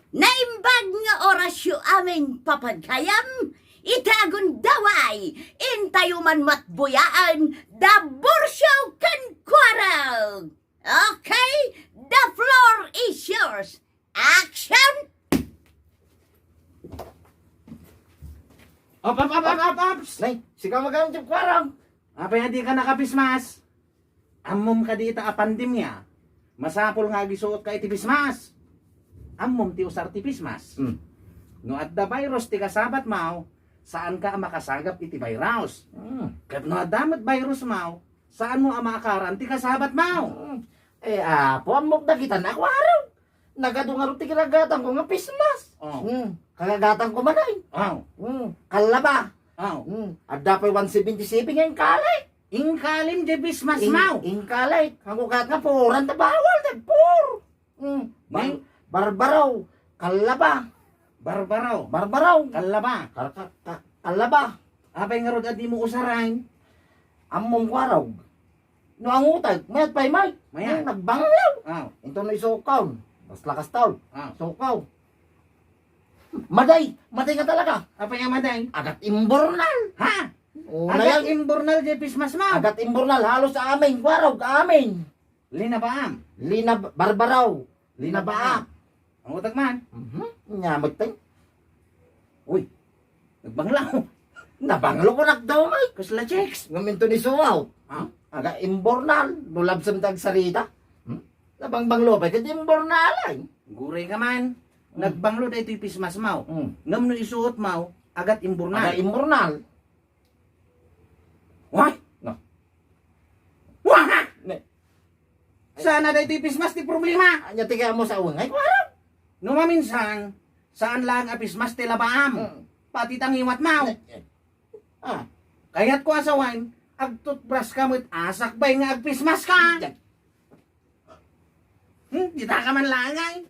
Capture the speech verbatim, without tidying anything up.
Naimbag nga orasyo amin, papagayam, iti agundaway, intayo man matbuyaan da Borsio ken Kuarog. Okay, the floor is yours. Action! Op, op, op, op, op, ops! Nay, sika magamit yung kwarang. Apay a dika naka-face mask? Ammom kadi ita a pandemya, masapul nga agisuot ka iti face mask. Ammom ti usar ti face mask. Hmm. No adda virus ti kasabat maw, saan ka a makasagap iti virus. Hmm. Ket no adda met virus maw, saan mo a maakaran ti kasabat maw. Hmm. Eh, apo, ammok dagita na, kwarang. Nagadu ngarud ti ginagatangko nga face mask. Oh. Hmm. Kagagatanko man ay. Oh. Hmm. Kallaba. Oh. Hmm. Adda pay one seventy-seven nga inkalit. Inkalim di face mask maw. Inkalit. Hango kat nga puran ta bawal, tagpur. Hmm. Bar- Barbaraw. Kallaba. Barbaraw. Barbaraw. Kallaba. Kal- ka- ka- Kallaba. Apay ngarud a di mo usarain? Ammom, kwarog. No angutag, mayat pay may. Mayat. Hmm, nagbanglaw. Aw. Into no isukaw. Mas lakas taon. Aw. Sukaw. Maday, maday nga talaga. Apay nga maday? Agat imbornal. Ha? Oh, agat imbornal di face mask maw. Agat imbornal, halos amin, kwarog, amin. Linabaam. Linab-, barbaraw. Linabaam. Ang utag man. Mhm. Nya, magtay. Uy, nagbanglaw. Nabanglo ko nagdamay. Kasla chicks. Ngaminto ni suaw. Ha? Aga imbornal. No labsam ta agsarita. Hmm? Nabangbanglo pa, ket imbornal ay. Guray ka man. Hmm. Nagbanglo da ito'y face mask maw. Hmm. Ngam no isuot maw, agat imbornal. Aga imbornal. Wah! No. Wah! Ne. Sana da ito'y face mask ti problema. Anya ti kaya mo sa uwang? Ay, kwarang. No maminsan, saan lang a face mask ti labaam. Hmm. Pati tangiwat maw. Ne. Ah. Kayat ko asawan, agtutbras ka met asak bay nga agpismas ka. Hmm, dita ka man langay.